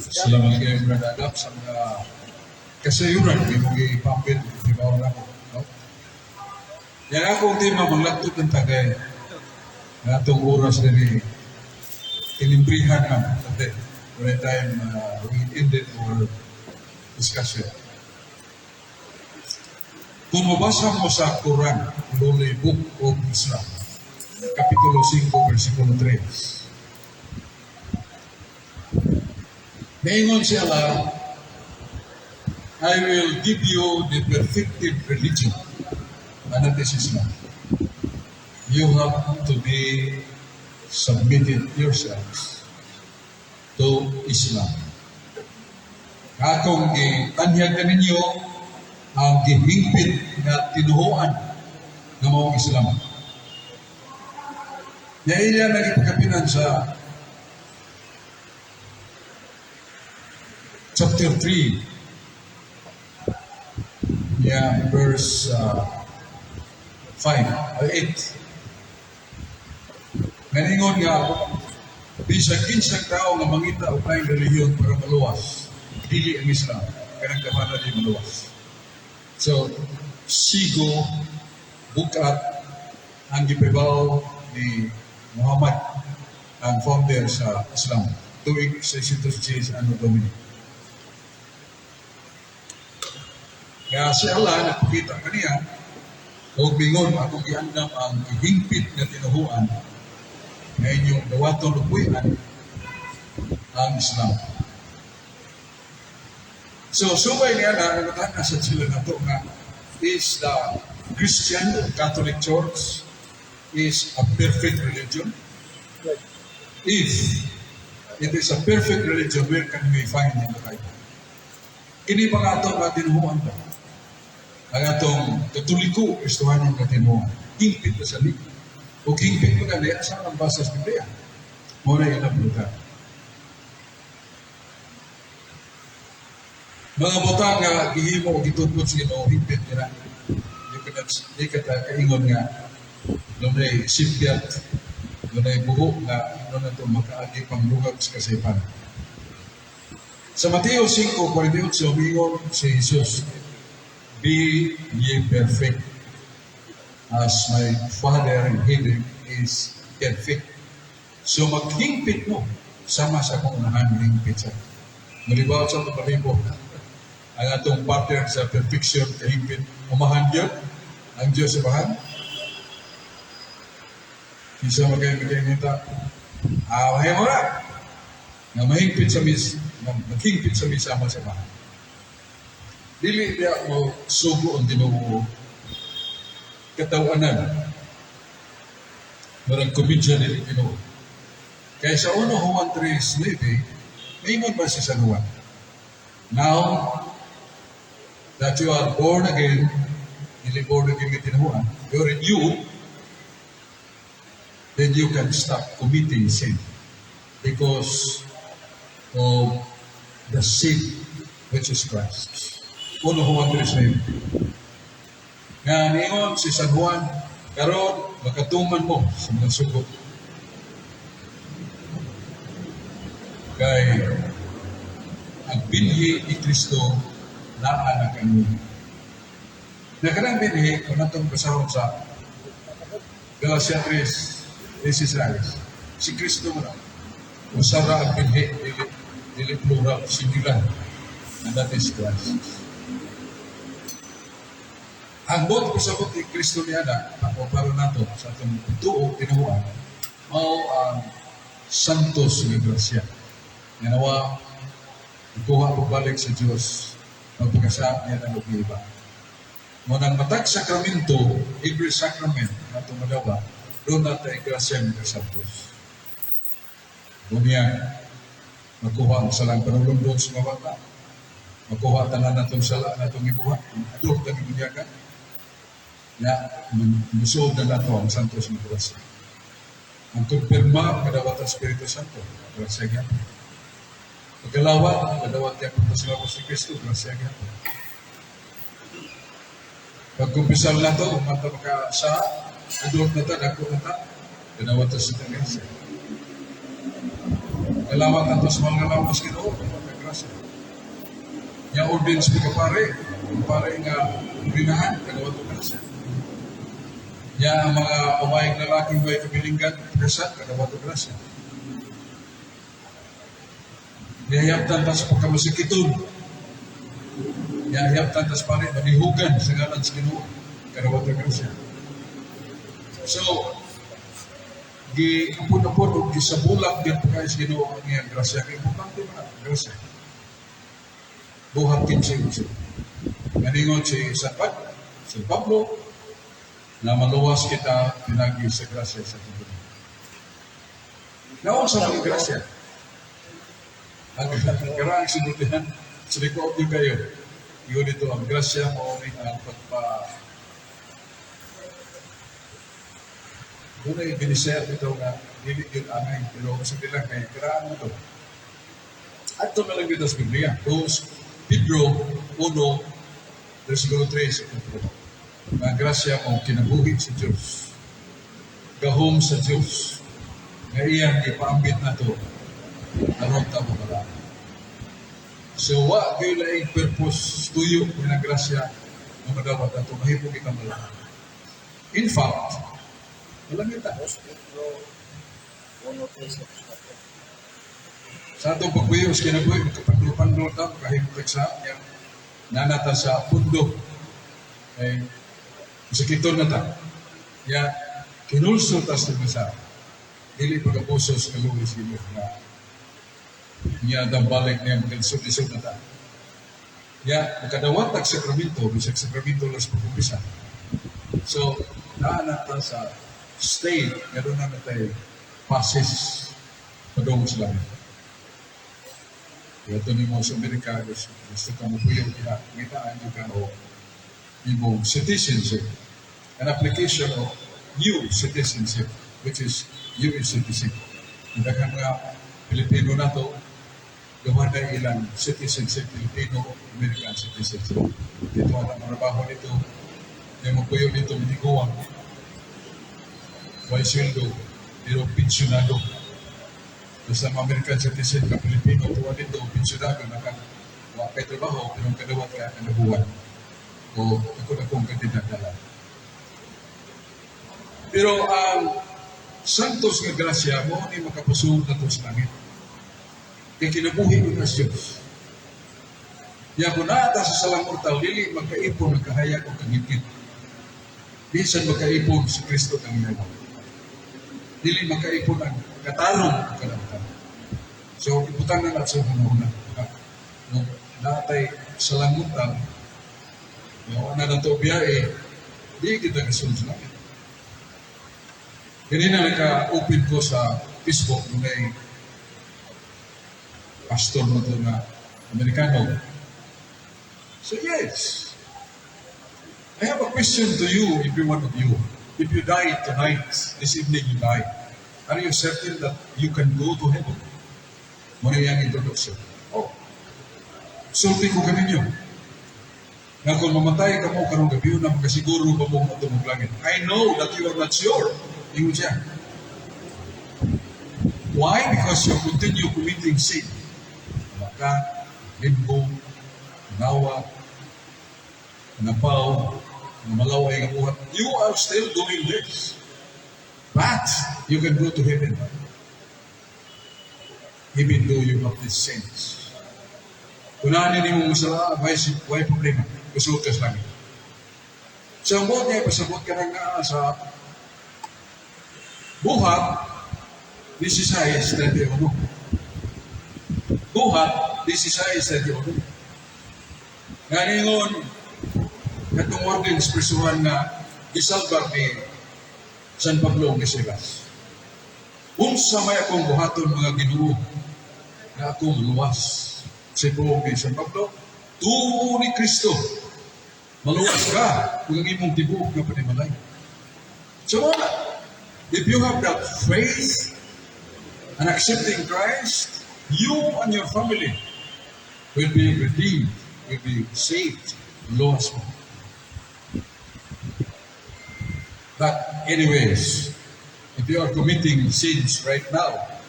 Salamat kayo, Brother Adam, sa mga kasayuran imong gipapil ibaw na ko. No? Yang akong tema, manglatod ng tagay na atong oras diri inimbrihan na kasi when the time we ended our discussion. Kung mabasa mo sa Quran, Holy Book of Islam, Kapitulo 5, versikulo 3. Naingon si Allah, "I will give you the perfected religion." And that is Islam. You have to be submitted yourselves to Islam. Akong gitanyag na ninyo ang gihingpit nga tinuhuan ng maong Islam. Niya iya nagipakapinan sa chapter 3, yeah, verse 5, 8. Nganingon nga, bisag kinsang tao nga mangita og laing relihiyon para maluwas, dili ang Islam, kanang kamana di maluwas. So, sigo, bukat, ang gipabaw ni Muhammad, ang founder sa Islam, tuig 610 Anno Domini. Nga si Allah nagpakita kaniya og bingon, "Akong giandam ang gihingpit nga tinuhuan nga inyong dawaton ug puy-an, ang Islam." So subay niya na nangutana sa sila nato nga is the Christian or Catholic Church is a perfect religion? If it is a perfect religion, where can we find in the Bible? Kini pa nga ato nga tinuhuan ba? Ang atong Katoliko, Kristohanon nga tinuhuan. Hingpit na sa libro. O hingpit mo gali, asa ang basa sa Biblia? Mao na ilang lugar. Mga butang nga gihimo o gitudlo sa Ginoo, hingpit nila. Di ka di ka ta kaingon nga dunay seatbelt, dunay buho nga ano na ito makaagi pang lugag sa kasaypanan. Sa Mateo 5:48, mingon si Jesus, "Be ye perfect as my Father in heaven is perfect." So maghingpit mo sama sa akong unahan hingpit sa. Malibaw sa pagpalibo. Ang atong pattern sa perfection kahingpit, umahan yun ang Diyos sa bahan. Kinsa man kayo magkainita? Ah, mahimo na. Nga mahingpit sa mis, nga maghingpit sa misama sa bahan. Dili diya mo sugo ang Ginoo katawanan. Marang komedya dili Ginoo. Kaya sa 1 Juan 3:9, maingon ba si San Juan? "Now that you are born again," dili born again nga tinuhuan, "you're renewed, then you can stop committing sin because of the seed which is Christ." 1 Juan 3:9. Nga niingon si San Juan, karon makatuman mo sa mga sugot. Kay ang binhi ni Kristo naa na kanimo. Na kanang binhi, kung natong basahon sa Galatia 3:16, si Kristo mo na. Usa ra ang binhi, dili, dili plural, singular. And that is Christ. Ang buot pasabot ni Kristo niya na, o para nato sa atong tuo, tinuhuan, mao ang santos nga grasya. Nga nawa, ikuha pagbalik sa Diyos, magpakasa niya ng iba. Mo nang matag sakramento, every sacrament na itong madawa, doon natin grasya ng santos. Unya, makuha ang salang panulundon sa mga bata. Makuha tanan natong sala natong ibuhat. Adult ang ibunyagan. Ya, musuod na nato ang santos nga grasya. Ang kumpirma, kadawat ang Espiritu Santo. Grasya gyapon. Pagkalawat, kadawat gyapon sa lawas ni Kristo, grasya gyapon. Pagkumpisal na to, umanta maka sa adult na ta, dako na ta, kadawat sa grasya. Kalawat ato sa mga lawas Ginoo, kay grasya. Ya ordin sa pagkapare, ang pare nga rinahan, kadawat og grasya. Ya ang mga babaeng lalaking way kabilinggan, kasal, kadawat og grasya. Nihayaptan ta sa pagkamasakiton. Nihayaptan ta sa pare, manihugan sa ngalan sa Ginoo, kadawat og grasya. So, gi apod-apod og gisabulak gyud pa sa Ginoo ang iyang grasya, kay importante man ang grasya. Buhat 15:11. Nganingon si San Pablo na maluwas kita pinagi sa grasya sa Ginoo. Naon sa mga grasya? Ang karaang sinultihan, sa likod niyo kayo. Yun ito, ang grasya mao ni ang pagpa. Doon ay binisaya ito nga, dili yun angay, pero sa lang kay karaan mo to. At ito na lang dito sa Biblia. 2 Pedro 1, versikulo 3 sa 4. Nga ang grasya mo kinabuhi sa Diyos. Gahom sa Diyos. Nga iyang ipaambit na to. Aron ta mabala. So, wa gyud laing purpose tuyo nga grasya nga madawat ato, mahimo kita mala. In fact, walang kita. 2 Pedro 1, 3, 4. Sa atong pagpuyo sa kinabuhi, magkapandol-pandol ta, makahimo sa yang nanata sa pundo. Kay masakiton na ta. Ya, kinulso ta sa sa dili pagapuso sa kaluoy sa Ginoo nga niya dambalik niya magkalisod-lisod na ta. Ya, makadawat tag sakramento, bisag sakramento lang sa pag-umpisa. So, naa na ta sa state nga doon na tayo passes padung sa langit. Kaya ito nimo sa Amerika, gusto, gusto ka mo diha, ngitaan jud ka o imong citizenship. An application of new citizenship, which is US citizen. Ang daghang mga Pilipino na to, gawa na ilang citizenship, Filipino, American citizenship. Dito ang trabaho nito, yung magpuyo dito, miniguang, way sweldo, pero pensyonado. Basta mga American citizen ka Pilipino, tuwa dito, pensyonado, naka, wa kay trabaho, pero ang kadawat ka kanabuwan. O ako na kong kantidad dala. Pero ang santos nga grasya mo ni makapasug na to sa langit. Kay kinabuhi ko na sa Diyos. Ya kung naa ta sa salang mortal, dili magkaipon ang kahayag o kangitngit. Bisan magkaipon si Kristo kang iyaw. Dili magkaipon ang katarong o kadautan. So, ibutang na natin sa una. No, naa tay salang mortal, no, na nato biyahe, di kita kasunod sa langit. Ganina naka-open ko sa Facebook nung may pastor mo to na Amerikano. So yes, I have a question to you, every one of you. If you die tonight, this evening you die, are you certain that you can go to heaven? Muna yung introduction. Oh, sulti ko kaninyo. Nga kung mamatay ka mo karong gabi na, makasiguro ba mo moadtong langit? I know that you are not sure. Ingon siya. Why? Because you continue committing sin. Maka, limbo, nawa, napaw, malaway nga buhat. You are still doing this. But you can go to heaven, even though you have these sins. Kung naa nimo masala, may problema. Kasulod ka sa langit. So, ang buhat niya, pasabot ka na nga sa Buhat 16.31. Buhat 16.31. Nga ningon, katong ordinance presuhan nga gisalbar ni San Pablo ni Silas. "Unsa may akong buhaton, mga Ginoo, nga ako maluwas?" Sa buong ni San Pablo, "Tuo ni Kristo. Maluwas ka kung ang imong tibuok nga panimalay." So, wala. If you have that faith and accepting Christ, you and your family will be redeemed, will be saved, luwas mo. But anyways, if you are committing sins right now,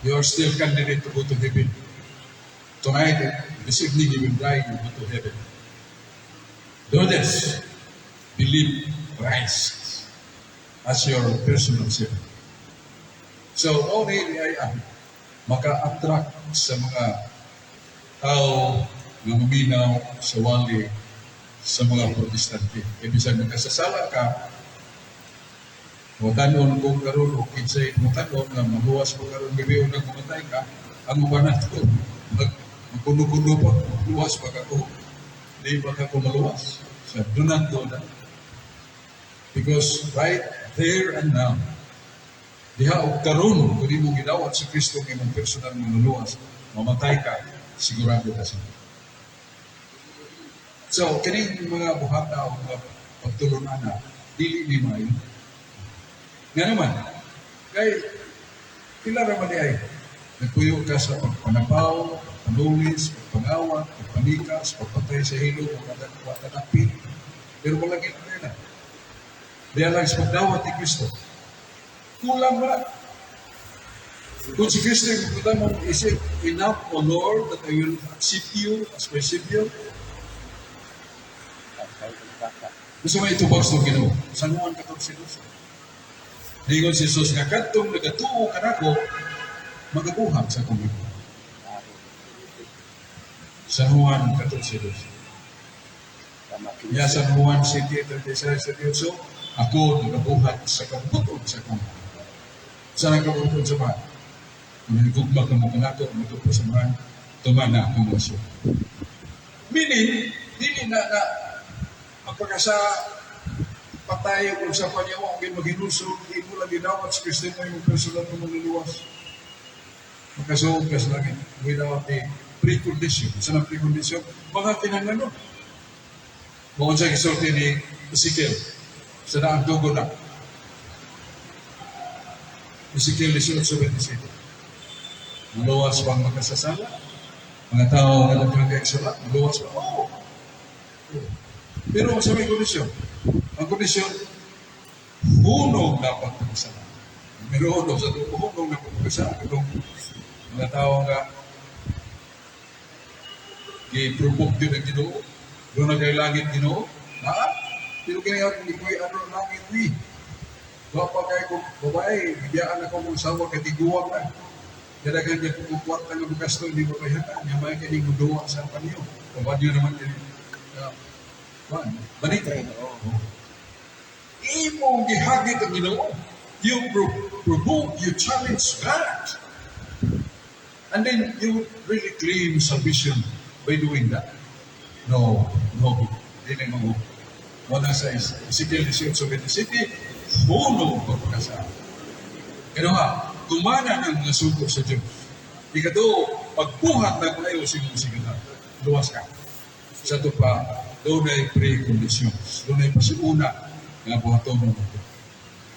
You are still candidate to go to heaven. Tonight, this evening, you will die, you go to heaven. Do this. Believe Christ as your personal Savior. So, only ay ang maka-attract sa mga tao nga maminaw sa wali sa mga Protestante. Ibig sabihin, magkasasala ka, mutanon kung karon o kinsay mutanon nga maluwas mo karon gabi o nang mamatay ka, ang uban nato magkuno-kuno pa, luwas pa ka ko. Di ba ka ko maluwas? So do not do that. Because right there and now, diha og karon kung imo gidawat si Kristo ang imong personal nga maluwas, mamatay ka, sigurado ka sa. So, kining mga buhata o mga pagtulunan na, dili ni maayo. Nga naman, kay pila ra man di ay nagpuyo ka sa pagpanapaw, pagpanulis, pagpangawat, pagpanikas, pagpatay sa hilom, o kadakpit. Pero malangit na na. Diya lang sa pagdawat ni Kristo. Kulang ba? Kung si Kristo yung pupunta mo, is it enough, O Lord, that I will accept you as my Savior? Gusto mo itubag sa Ginoo. San Juan 14:12. Ningon si Jesus nga kadtong nagatuo kanako magabuhat sa akong gibuhat. San Juan 14:12. Ya, San Juan 7:36-38, ako nagabuhat sa kabubut-on sa akong. Sa ang kabubut-on sa mga? Kung nagugma ka mo kanako, mutuo sa mga, tumana akong mga sugo. Meaning, dili na na magpakasa patay kung sa panyawa ang maghinulsol, di mo lang gidawat sa Kristo mo yung personal mo manluluwas. Makasuod ka sa langit without a precondition. Sa nang precondition? Mga kinahanglanon. Bukod sa gisulti ni Ezekiel, sa daang dugo na. Ezekiel 18:27. Maluwas bang makasasala? Mga tao nga daghang kay sala, maluwas ba? Oo. Oo. Pero sa may kondisyon, ang kondisyon, hunong dapat pagkasala. Meron sa hunong dapat pagkasala. Katong mga tao nga gi-provoke din ang Ginoo. Doon na kay langit Ginoo. Ha? Pero kini akong ikoy ano langit wi. Wa pa kay kung babae, biyaan ako mong sawa kay tiguwang na. Dalagan niya kung kwarta nga bukas to, hindi mo bayatan. Niya may kini muduwa sa paniyo. Pabanyo naman kini. Kuan, banita. Oo. Imong gihagit ang Ginoo. You provoke, you challenge God. And then you really claim salvation by doing that. No, dili mo. Wala sa Ezekiel 18:27, hunong pagpakasala. Kaya nga, tumana ng mga sugo sa Diyos. Ikatuo, pagbuhat ng maayo sa imong sigana, luwas ka. Sa ito pa, dunay preconditions. Dunay pasiuna nga buhaton mo.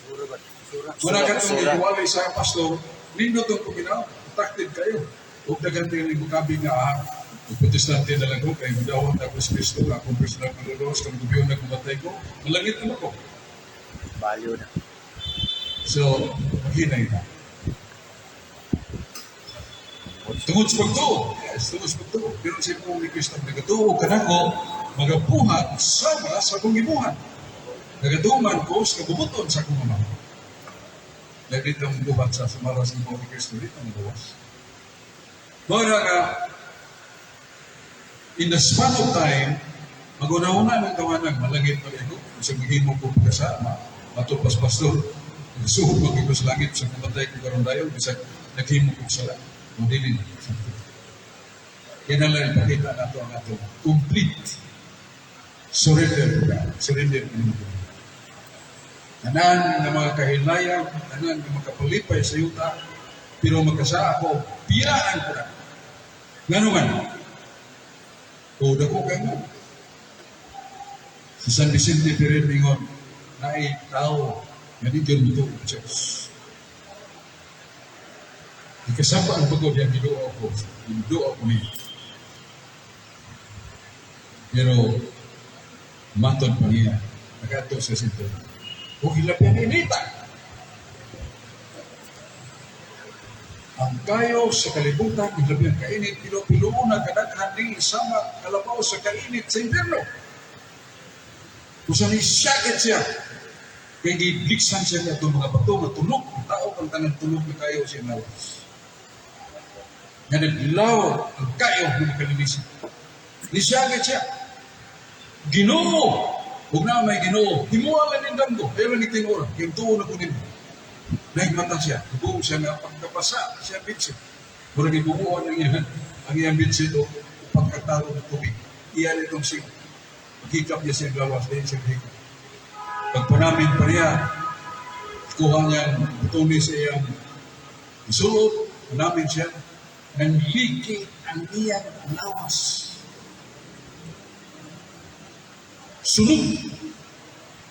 Sura ba? Sura. Wala ka itong Sura. giwali sa pastor, nindot ang paminaw, attractive kayo. Huwag daghan tayo ng mukabi nga, ah, Protestante na lang ko, kay mudawat ako sa Kristo, akong personal manluluwas, kung gubiyon na kumatay ko, malangit naman ko. Value na. So, maghinay na. Tungod sa pagtuo. Yes, tungod sa pagtuo. Pero sa imong ni Kristo, nagatuo ka nako, magabuhat sama sa akong gibuhat. Nagatuman ko sa kabubut-on sa akong Ama. Dahil ang buhat sa sumaras ng ni Kristo, dito ang gawas. Mara nga, in the span of time, maguna-una ng tawanag, malangit pa rin ko, sa maghimo ko pagkasama, matupas pastor, nagsuhod ko sa langit, sa kumatay ko karon dayon, bisag naghimo ko sala. Modili na. Kaya na lang ipakita nato ang atong complete surrender to God. Surrender to God. Tanan nga mga kahilayang, tanan nga makapalipay sa yuta, pero magkasa ako, biyaan ko na. Ngano man? O dako kay mo. Si San Vicente Ferrer mingon, naay tao nga di gyud motuo sa Diyos. Ikasapa ang pagod yang giduo ko, giduo ko niya. Pero matod pa niya, nakaadto sa sentro. O hilapyan inita. Ang kayo sa kalibutan, ang labi ang kainit, pilo-piloon na kadaghan dili sama kalabaw sa kainit sa impyerno. Kung saan isakit siya, kay gibliksan siya niya itong mga bato nga tunog, ang tao kang tanan tunog na kayo siya lawas. Nga naglaw ang kayo ng makalinisan. Nisiyagit siya. Ginoo! Huwag na may Ginoo. Himuha lang yung damgo. Pero ni tinura. Yung tuo na kunin mo. Nahigmata siya. Buong siya nga pagkapasa siya bitsit. Murag ibubuan ang iyang bitsit o pagkatalo ng tubig. Iyan itong sig. Hikap niya siya gawas. Dahil siya hikap. Pagpanamin pa niya, kuha niya ang butoni sa iyang isuot, panamin siya, nanliki ang iyang lawas. Sunog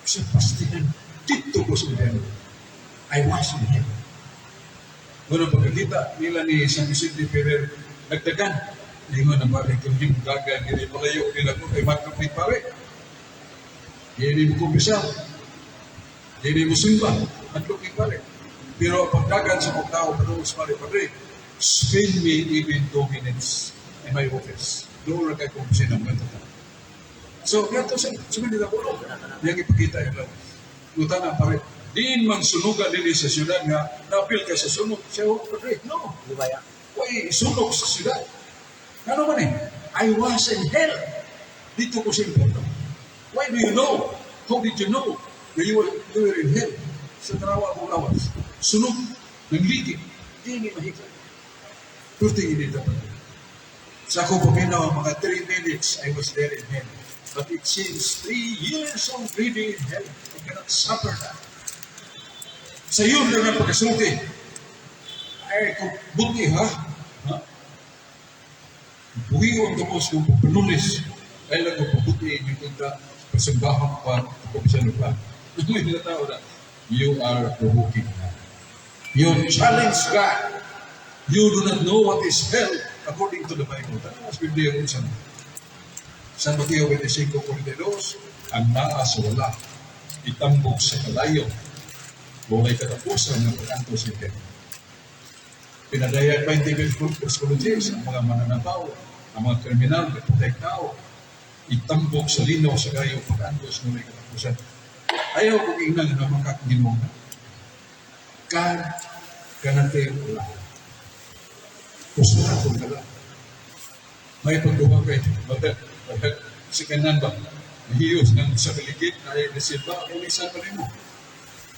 sa pastilan dito ko sa impyerno. I was in hell. Ngunit pagkakita nila ni San Vicente Ferrer, nagdagan. Ingon na pare, kung di mo dagan, hindi malayo nila ko kay magkapit pare. Hindi mo kumpisal. Hindi mo simba. Adlok ni pare. Pero pagdagan sa mga tao, padung sa pare, pare, spend me even 2 minutes in my office. Doon ra kay kumpisin ang ganito tao. So, ganito sa Manila ko, yang ipakita yung lawas. Luta na, pare, diin man sunugan dinhi sa syudad nga napil ka sa sunog. Siya, oh, pare, no. Di ba ya? Way, sunog sa syudad. Ano man eh? I was in hell. Dito ko sa impyerno. Why do you know? How did you know that you were in hell? Sa tarawa akong lawas. Sunog, nangliki. Di ni mahika. Pwede hindi dapat. Sa ako paminaw, mga 3 minutes, I was there in hell. But it seems 3 years already in hell. I cannot suffer that. Sa iyo na ang pagkasulti. Ay, kung buti ha? Ha? Buhion tapos kung panulis. Ay lang kung pabuti yung kunta pasimbahan pa kung sa lupa. May mga tao na, you are provoking God. You challenge God. You do not know what is hell according to the Bible. Tanaw sa Biblia kung saan. San Mateo 25:42, ang naa sa wala, itambok sa kalayo, walay katapusan ng pag-antos sa impyerno. Pinadayag 20 versikulo 10, ang mga mananakaw, ang mga kriminal, patay tao, itambok sa linaw sa kayo pag-antos ng walay katapusan. Ayaw kong ingnan na makakaginoo na. God cannot wala. Gusto na akong kala. May pagduha kay si kanan ba? Nahiyos ng sa kaligid na ay nasilba, ulisan pa nimo.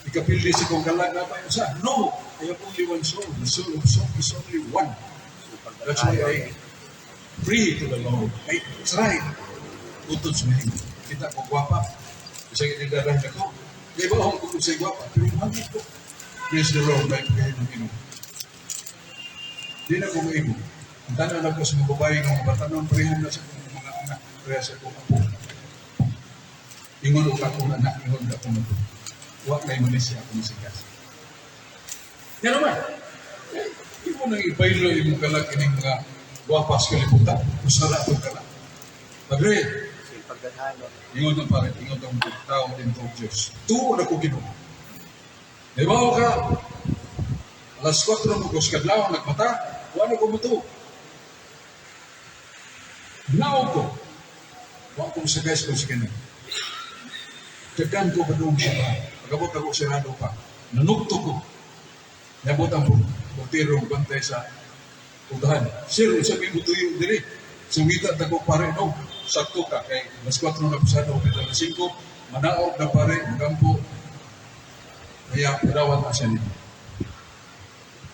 Ikapildi sa kong kalag na pa sa. No! I have only one soul. The soul of soul is only one. That's why I pray to the Lord. I try. Utod sa mahimo. Kita ko gwapa. Bisag inindaran ako. Kaya ba akong kung sa gwapa? Pero mahal ko. Praise the Lord. May pagkain ng Ginoo. Di na ko maigo. Ang tanan ako sa mga babae ng mga batanon, parehan na sa akong mga anak, pareha sa akong apo. Ingon og akong anak, ingon og akong apo. Wa kay malisya ako masigas. Yan naman. Eh, di mo nang ibaylo imong kalag ining mga gwapas kalibutan. Usara itong kalag. Padre, Kasi pagdaghan, no? Ingon ng pare, ingon ng tao din to Diyos. Tuo na ko Ginoo. Nabaw ka, alas 4 mo ko sa kadlaw, nagmata, wala ko mutuo. Naog ko, wa ko sakay sa kanya. Dagan ko padung sa bahay. Pagabot ako sirado pa. Nanugto ko. Nabot ang portero bantay sa putahan. Sir, unsa may mutuyo diri? Sumita ta ko pare no. Sakto ka kay alas 4 na pasado pita alas 5 manaog na pare magampo. Kaya padawat na siya nito.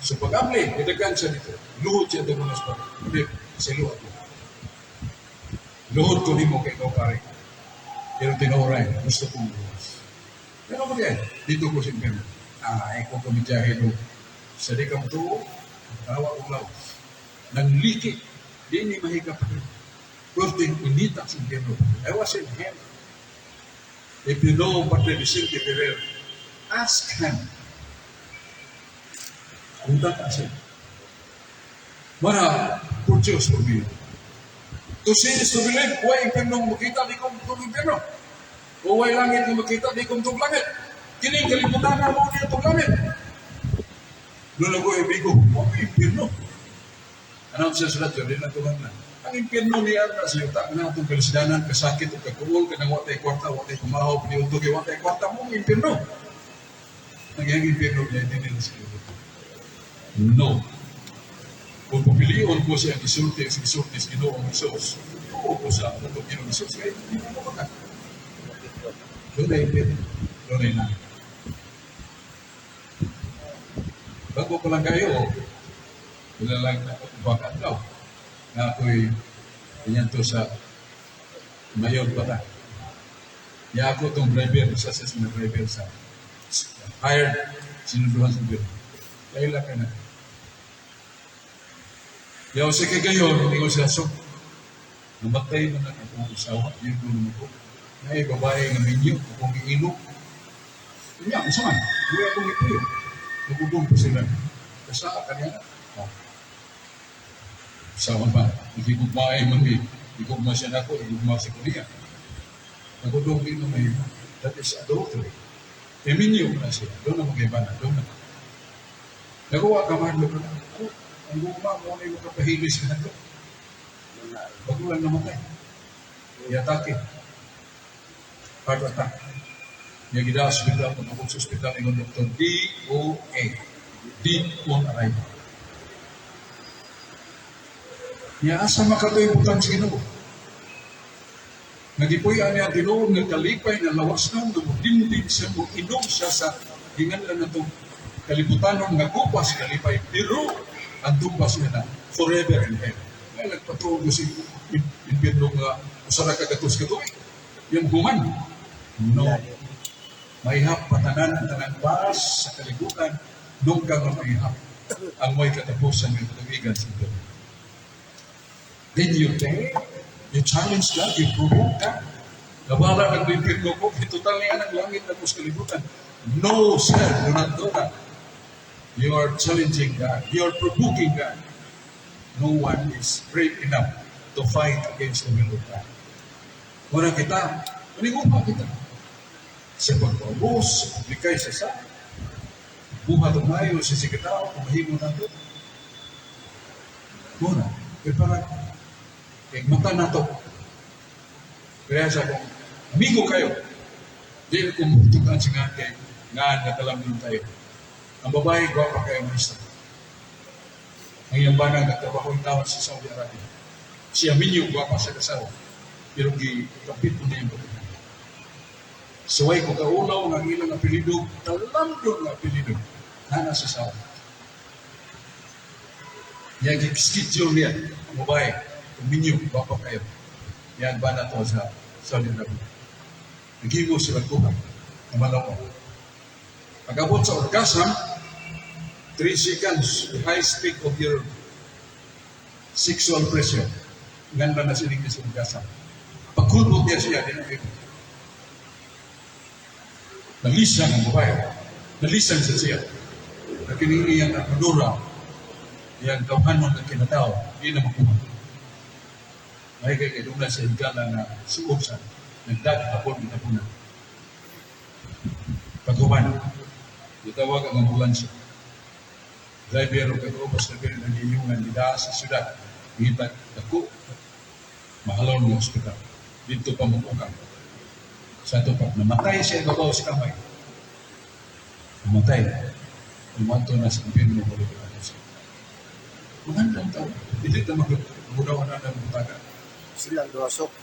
So pag-abli, nidagan siya dito. Luhod siya ito mga pare. Hindi, sa luhod ko. Luhod ko nimo kay ikaw pare. Pero tinuray, gusto kong luwas. Pero ko diyan, dito ko sa impyerno. Ah, ay ko kumidyahe no. Sa di ka mutuo, tawa kong lawas. Nangliki, di ni mahika pa rin. Pwede inita sa impyerno. I was in hell. If you know Padre Vicente Ferrer, ask him. Kung ka siya. Mana, por Diyos por mí. To see is to believe. Way impyerno makita, di kong tug impyerno. O way langit nga makita, di kong tug langit. Kini kalibutan na mo niya tug langit. Doon ako amigo, mo ang impyerno. Announce sa radyo, di na tuwan na. Ang impyerno niya na sa yuta, na atong kalisdanan, kasakit, o kakuol, kanang wa tay kwarta, wa tay kumahaw, piniudto kay wa tay kwarta, mo ang impyerno. Ang iyang impyerno niya, hindi nila sa kalibutan. No. Kung pupilion ko siya ang isulti, ang isulti sa Ginoong Hesus, tuo ko sa atong Ginoong Hesus, kaya hindi mo maka. Doon ay impyerno. Doon ay langit. Bago pa lang kayo, wala lang baka daw na ako'y ganyan to sa mayon pa ta. Ya ako itong driver, isa sa mga driver sa hired, sinunduhan sa driver. Kaila ka na. Yaw sa kay gayon, hindi ko siya, so, namatay man ang akong asawa, yun ko naman ko. Na babae nga minyo, akong giilok. Kanya, unsa man, hindi akong ipuyo. Nagudong po sila. Kasa kanya. Oh. Sawa ba? Igugmaay man di. Igugma siya nako, igugma siya ko niya. Nagudong din na may, that is adultery. E minyo na siya. Doon na mag-iba na. Doon na. Nagawa ka man, doon na. Oh, ang gugma mo na yung kapahilis na ito. Bago lang namatay. Iatake. Heart attack. Niya gida sa ospital, pag sa ospital, ingon doktor, DOA. Dead on arrival. Niya asa makatoy butang sa Ginoo. Nagipuy-an niya tinuod nga kalipay nga lawas na nga modimdim siya, mo inom siya sa hinganlan na itong kalibutanon nga kupas kalipay, pero ang tumbas niya na forever in heaven. Ay nagpatuog ko si impyerno nga usa ra ka gatos ka tuig. Yung human. No. Maihap patanan ang tanang baras sa kalibutan, nung ka nga maihap ang may katapusan ng katuigan sa impyerno. Then you dare, you challenge God, you provoke God. Nabala nag-impyerno ko, total niya ang langit na sa kalibutan. No, sir, do not do that. You are challenging God. You are provoking God. No one is brave enough to fight against the will of God. Wala kita, maninguma kita. Sa pagpaubos, likay sa sa, buhat og maayo sa sikatao, kung mahimo nato. Muna, kaya parang, kay mata nato. Kaya sa kung amigo kayo, di ko mutukan sa nga kay ngaan nga talamnon tayo. Ang babae, gwapa kayo maestra. Ang iyang banang nagtrabaho yung tawon sa Saudi Arabia. Siya minyo, gwapa sa kasawa. Pero gikapit mo na yung pagkakas. Suway ko kaulaw ng ilang apelido, talamdon nga apelido, nana sa Saudi. Yang schedule niya, ang babae, minyo, gwapa kayo. Yan ba na to sa Saudi Arabia. Naghigo sila kuha, namalaw. Pag-abot sa orgasm, 3 seconds, the highest peak of your sexual pressure. Ganda na sining sa orgasm. Pagkulbot niya siya, di na nalisang ang babae. Nalisang sa siya. Na kini iyang armadura, iyang tawhanon ng kinatao, di na makuha. May kay kay na sa higala nga suob sa nagdag hapon gitapunan. Paghuman, gitawag ang ambulansya. Driver o kag-ubos na pero nagiyungan gida sa syudad. Ngita dako mahalon ng ospital. Dito pa mukukang. Sa ato pag namatay siya ibabaw sa kamay. Namatay. Umanto na sa impyerno ko dito sa. Magandang tao. Hindi ta mag-mudaw na ng butaga. Silang duha sok.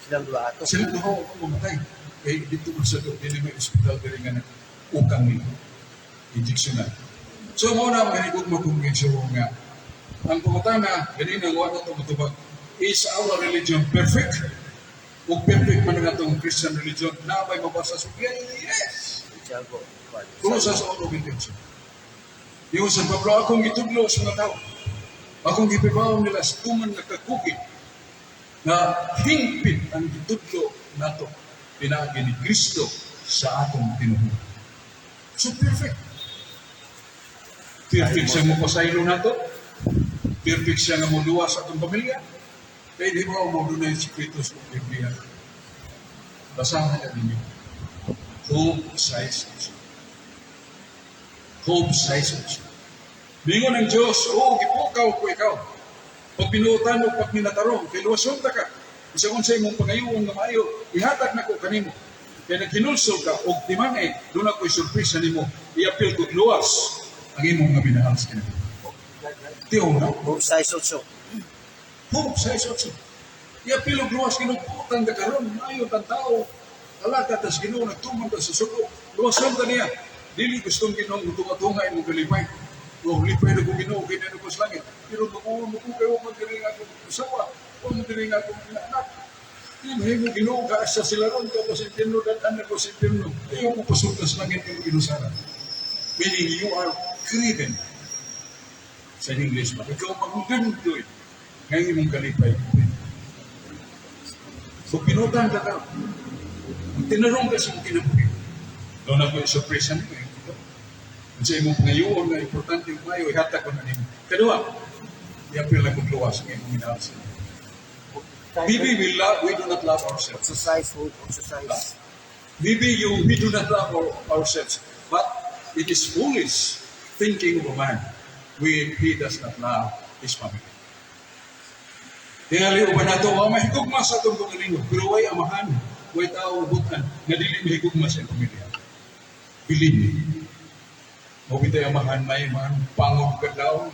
Silang duha ato. Sila duha ako mamatay. Kay dito mo sa dili may ospital diri nga ukang ni injection na. So mo na mga mo kung nga ang pangutana ganina nga wala to motubag, is our religion perfect? Ug perfect man nga atong Christian religion na may mabasa sa yes. Santiago. Kuno sa 1:28. Yung sa Pablo, akong gitudlo sa mga tao. Akong gipibaw nila sa tuman nga kakukit na hingpit ang gitudlo nato pinaagi ni Kristo sa atong tinuod. So perfect. Perfect siya mo pasaylo nato. Perfect siya nga moluwas sa atong pamilya. Kaya di ba mo dunay sikreto sa Biblia? Basahan na ninyo. Who size is. Job 6:8. Mingon ang Diyos, "Oh, gipukaw ko ikaw. Pag binuotan mo, pag minatarong, kay luwason ta ka. Bisan unsa imong pangayoon nga maayo, ihatag nako kanimo. Kay naghinulsol ka og timan-i, duna ko'y surpresa nimo. Iapil ko luwas ang imong nga minahal sa kinabuhi." Tiyo na. Job 6:8. Job 6:8. Iapil og luwas, ginugutan ka karon, maayo tang tao. Alagad tas Ginoo, nagtuman ka sa suko. Luwason ka niya. Dili gustong Ginoo tunga-tunga imong kalipay. Oh, lipay na ko Ginoo kay na ko sa langit. Pero makuha mo ko kay wa man diri nga akong asawa, wa man diri nga akong mga anak. Di mahimo Ginoo ka asa sila ron ka sa impyerno, dad-an ako sa impyerno. Ayaw ko pasulta sa langit ng Ginoo. Meaning you are driven. Sa English ba? Ikaw manggandoy nga imong kalipay. So binuotan ka karon. Tinarong ka sa imong kinabuhi. Duna ko'y surpresa nimo. Sa imong pangayoon nga importante yung maayo, ihatag ko na nimo. Kaduha, iapil na kong luwas ang imong minahal sa inyo. Maybe we do not love ourselves. 8:6, Job 8:6. Maybe we do not love ourselves, but it is foolish thinking of a man when he does not love his family. Tingali uban nato, wa mahigugma sa atong kaugalingon, pero way amahan, way tao butan, nga dili mahigugma sa iyang pamilya. Believe me. Mao bitay amahan may man pangog kadlaw,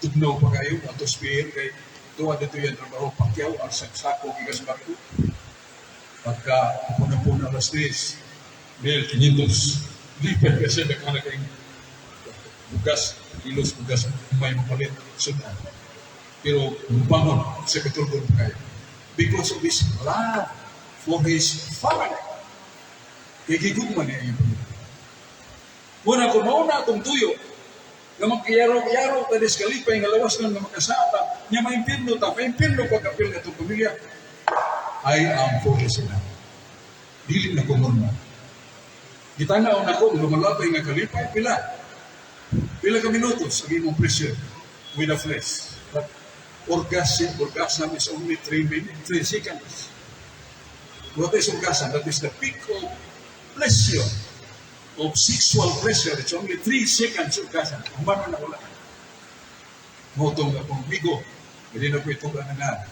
tugnaw pa kayo, ato spear kay tuwa dito yan trabaho, pakyaw, ang saksako, gikas barko. Pagka puna-puna alas 3, mil 500, lipad kasi nagkana kayong bugas, kilos bugas, may mapalit, sudan. Pero bangon sa katulgon pa kayo. Because of his love for his family. Kay gigugma niya iyang pamilya. Muna kung mauna atong tuyo, nga magkiyaro-yaro ta des kalipay nga lawas nga makasata, nya maimpirno ta, maimpirno pagkapil nga atong pamilya, I am foolish enough. Dili na ko normal. Gitanaw na ko, lumalabay nga kalipay, pila. Pila ka minutos ang imong pressure with the flesh. But orgasm is only 3 minutes, 3 seconds. What is orgasm? That is the peak of pleasure, of sexual pleasure. It's only 3 seconds orgasm. Humano na wala. Motong akong bigo, hindi na ko itong nga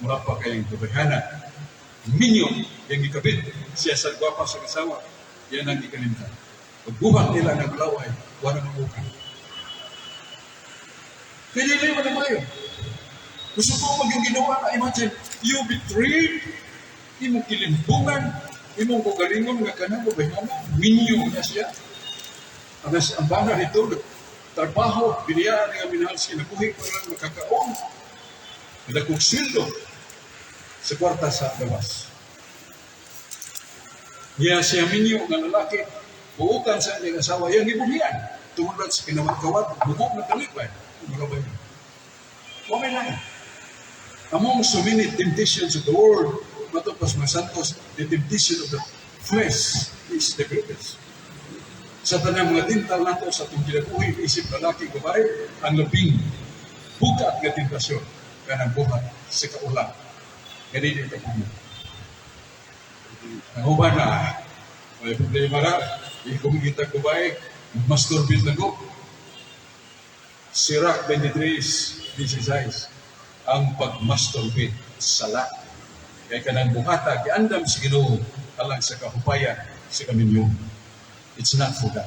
mula pa kayong babayhana. Minyo, yung ikabit, siya sa gwapa sa kasawa, yan ang ikalimtan. Pagbuhat nila ng laway, wala nang ukang. Kaya dili man na mayo. Gusto ko maging ginawa na imagine, you betrayed, imong kilimbungan, imong kaugalingon nga kanang babayhana, minyo na siya. Ang bana nito, trabaho, biniyaan nga minahal siya, nabuhi pa lang makakaon. Nadakong sweldo sa kwarta sa gawas. Niya siya minyo nga lalaki, buutan sa iyang asawa, iyang gibuhian. Tungod sa kinawat-kawat, bukok na kalipay. Mga ba yun? Okay lang. Among so many temptations of the world, matupas mga santos, the temptation of the flesh is the greatest. Sa tanang mga tintal nato sa atong kinabuhi, isip lalaki, babae, ang labing bugat nga tentasyon kanang buhat sa kaulang. Ganito ito po. Ang uban na, may problema na, di kumikita babae, masturbate na ko. Sirach 23:16, ang pagmasturbate, sala. Kaya kanang buhata, giandam sa Ginoo alang sa kahupayan sa kaminyo. It's not for God.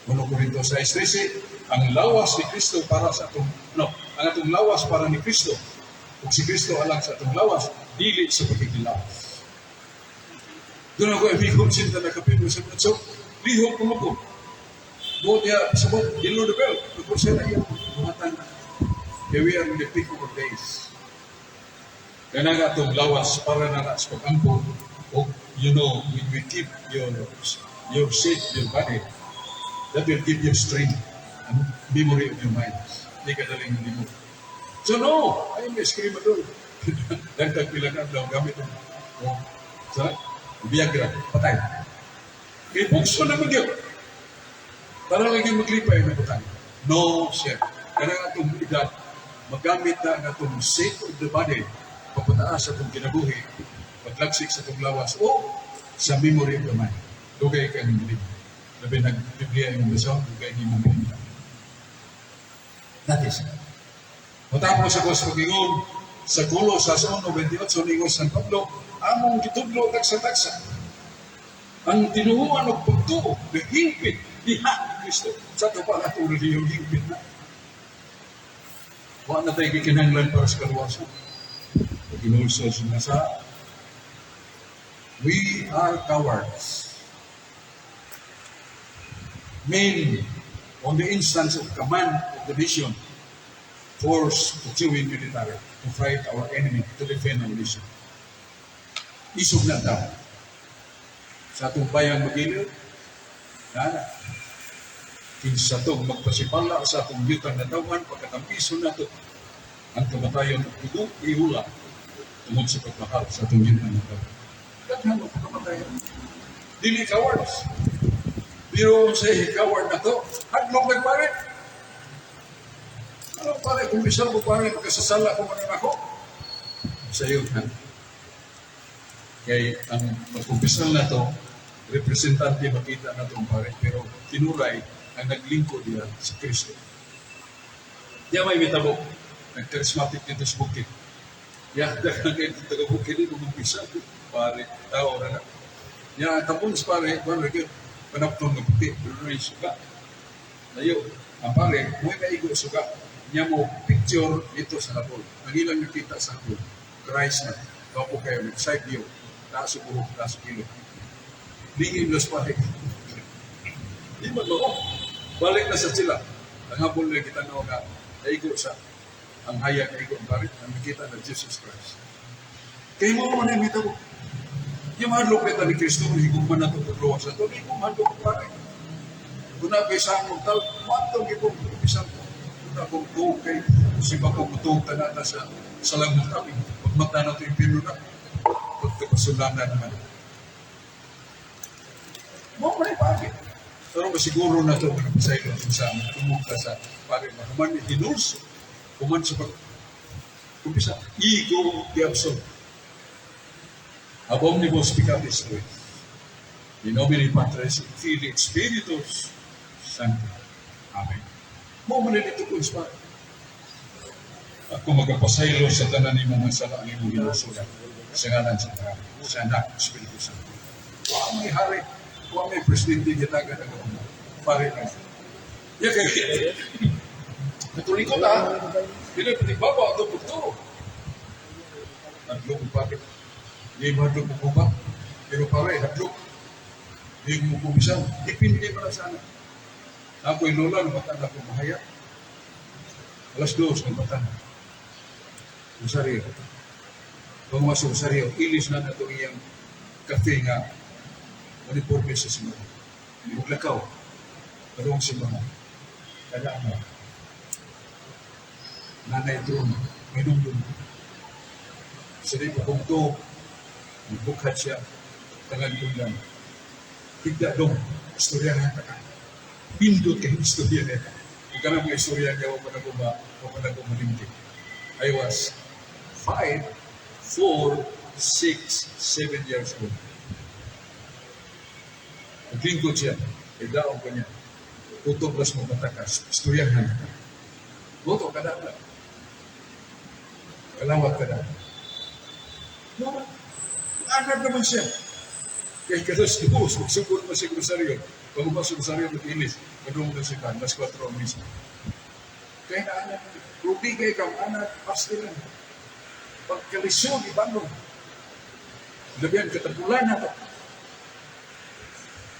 1 Corinto 6:13, ang lawas ni Kristo para sa atong, no, ang atong lawas para ni Kristo. Ug si Kristo alang sa atong lawas, dili sa pagkikilawas. Doon ako amigo sinta nakapilo sa so, lihok ko mo ko. Buot niya, sabot, below the belt. Because siya na iyang buhatan. Kaya we are in the peak of our days. Kaya nga atong lawas para na sa pag-ampo, o when we keep your shape, your body, that will give you strength and memory of your mind. Di ka daling limot. So no, ay may eskrimador. Dagdag pila ka adlaw gamit ang oh, sa Viagra, patay. Kay bukso na magyud. Para lagi maglipay na butang. No, sir. Kanang atong edad, magamit na ang atong shape of the body, pagpataas sa atong kinabuhi, paglagsik sa atong lawas, o sa memory of the mind. Dugay kang hindi. Labi nag-Biblia imong basahon, dugay imong Biblia. That is. Matapos ako sa pag-ingon, sa Colosas 1:28, ningon San Pablo, among gitudlo tagsa-tagsa ang tinuohan og pagtuo na hingpit diha ni Kristo. Sa ato pa nga tulad yung hingpit na. Wa na tayo gikinahanglan para sa kaluwasan. Pag inulso siya sa we are cowards. Men, on the instance of command of the nation, forced to join military to fight our enemy, to defend our nation. Isog na tao. Sa atong bayang magiliw, na kinsa tong magpasipala sa atong yutang natawhan, pagkatampiso nato ang kamatayon at dugo ihula tungod sa pagmahal sa atong yutang natawhan. Daghan mo pagkamatayon. Dili cowards. Pero sa coward na to, hadlok nagpare. Ano pare, kung bisal ko pare, magkasasala ko man ako. Sa iyo na. Kay ang magkumpisal na to, representante makita na itong pare, pero tinuray ang naglingkod diya si Kristo. Diya may mitabo, nag-charismatic dito sa bukid. Ya, daghan kayo dito taga bukid, di kumpisal. Pare, tao na na. Ya, tapon sa pare, kuwan rin panapton nga puti, pero na suga. Layo, ang pare, may naigo suga. Niya mo picture dito sa habol. Ang ilang nakita sa habol, Christ na. Gapo kayo, nag-side view. Taas sa buhok, taas sa kilo. Lingin los pare. Di man mo. Balik na sa sila. Ang habol na kita na nga, naigo sa ang hayag naigo ang pare, ang nakita na Jesus Christ. Kaya mo man yung mitabo. Yung mahadlok nita ni Kristo, higugman na ito pagluwas na ito, di ko mahadlok pare. Kung na kay sa among tal, matong gipong bisan ko. Kung na kong tuog kay, simba ko mutuog tanata sa salang tabi. Pagmata na ito yung pino na, pagkapasulanan naman. Mo man pare. Pero masiguro na ito, mga pasaylo kung sa tumong ka sa pare na human hinulso, human sa pag kumpisa, ego the absolute. Ab omnibus peccatis tuis. In nomine Patris et Filii et Spiritus Sancti. Amen. Mo man dito ko sa ako magapasaylo sa tanan nimo mga sala ang imong ginusulan sa ngalan sa Ama, sa Anak, sa Espiritu Santo. Wa may hari, wa may presidente gitagan ang ako. Pare lang. Ya kay Katoliko ta. Dili pati baba ato pagtuo. Hadlok ko pare. Di mo hadlok ko ba? Pero pare hadlok. Di mo kumisan. Depende pa na sana. Ako lola, nabatan ako mahaya. 2:00, nabatan. Rosario. Pag Rosario, ilis na nato iyang kafe nga uniforme sa simbahan. Muglakaw. Karong simbahan. Kada mo. Nanay drone, minumdum. Sa di pa kong to, bukhat siya, tangan kong lang. Higda dong, istoryahan ta ka. Pindot kay istorya niya. Kung ka mga istorya niya, wala na ko ma, wala na ko malimti. I was 5, 4, 6, 7 years old. Naglingkod siya, idaong ko niya. Tutok las mo matakas, istoryahan ka. Goto ka na. Kalawat ka na. No, anak naman siya. Kay kalas 2, magsugod mo si Rosario. Pag sa Rosario, mag-ilis. Madung na siya, 4:00 ang misa. Kaya na anak, rubi kay ikaw, anak, pasti lang. Pagkalisod, ibanong. Labihan, katapulan na to.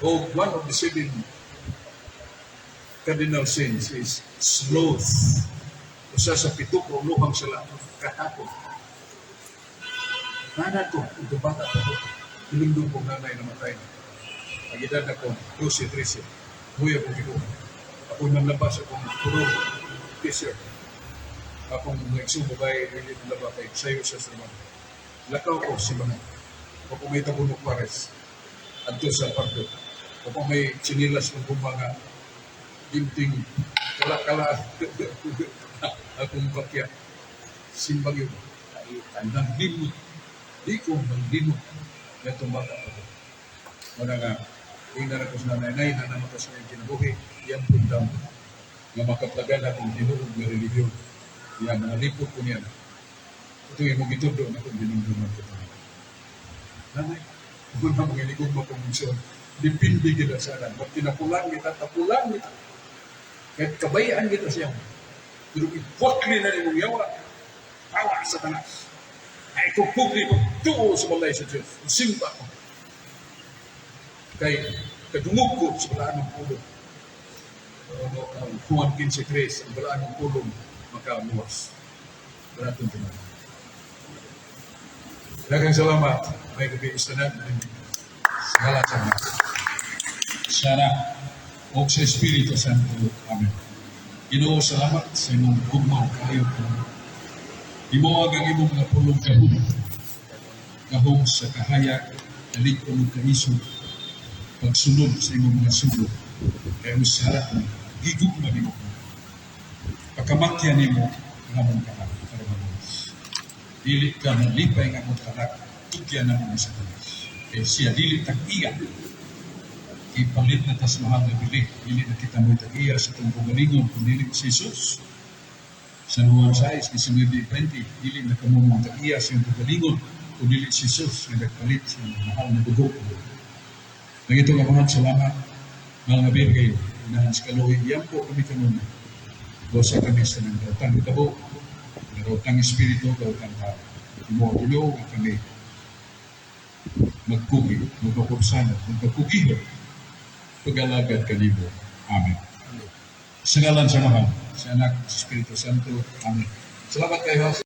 O one of the seven cardinal sins is sloth. Usa sa pito ka uluhang sala, katakot. Nanad ko, ito bata pa ko. Hinumdum kong nanay namatay na. Ang edad ako, 12, 13. Huya ko gikuha. Ako nanlabas akong puro t-shirt. Akong mga igsoong babae, dili nalaba kay sayo sa trabaho. Lakaw ko si mga. Ako may tabunok pares. Adto sa pardo. Ako may tsinilas ng mga dimting kala-kala akong bakya. Simbang yun. Nanglimot. Di ko nanglimot. Netong bata pa ko. Muna nga, Ingnan ako sa nanay, "Nay, naa na ta sa iyang kinabuhi, iyang daw nga makaplagan akong tinuod nga relihiyon. Iya, manalipod ko niya. Ito yung imong gitudlo na kung dinumduman ko. Nanay, kung na mga iligog mapungusyon, depende kita sa anak. Magtinapulan kita, tapulan kita. Kahit kabayaan kita siya. Pero ipwakli na nimong yawa, tawa sa tanas. Ay kukugli ko, tuo sa balay sa Diyos. Simba ko. Kay kadungog ko sa balaan ng pulong. Ano, ang Juan 15.3, ang balaan ng pulong, makaluwas. Baratong tumayo. Daghang salamat. May gabi istanan. Sa ngalan sa Ama, sa Anak, o sa Espiritu Santo. Amen. Ginoo, salamat sa imong gugma ug kaayo kanamo. Imo ang imong mga pulong gahom. Gahom sa kahayag, kalig-on ug kaisog, pagsunod sa imong mga sugo. Kay usara na gigugma nimo. Pakamatya nimo ang among kanak aron maluwas. Dili ka malipay nga among kanak tugyan namo sa Satanas. Kay siya dili tag-iya. Ipalit na tas mahal na bili. Dili na kita mo'y tag-iya sa itong kaugalingon kung dili si Jesus. San Juan 6, 19, 20, dili na kamo mong tag-iya sa iyong kaugalingon kung dili si Jesus nga nagpalit sa iyong mahal na dugo. Nangito nga mga salamat, mahal nga Birgay, unahan sa kaluoy, yampo kami kanunay. Luwasa kami sa nang daotang hitabo, daotang espiritu, daotang tao. Imo Ginoo nga kami magkugi, magpapursano, magpakugihon, pag-alagad kanimo. Amen. Sa ngalan sa Amahan, sa Anak, sa Espiritu Santo. Amen. Salamat kayo.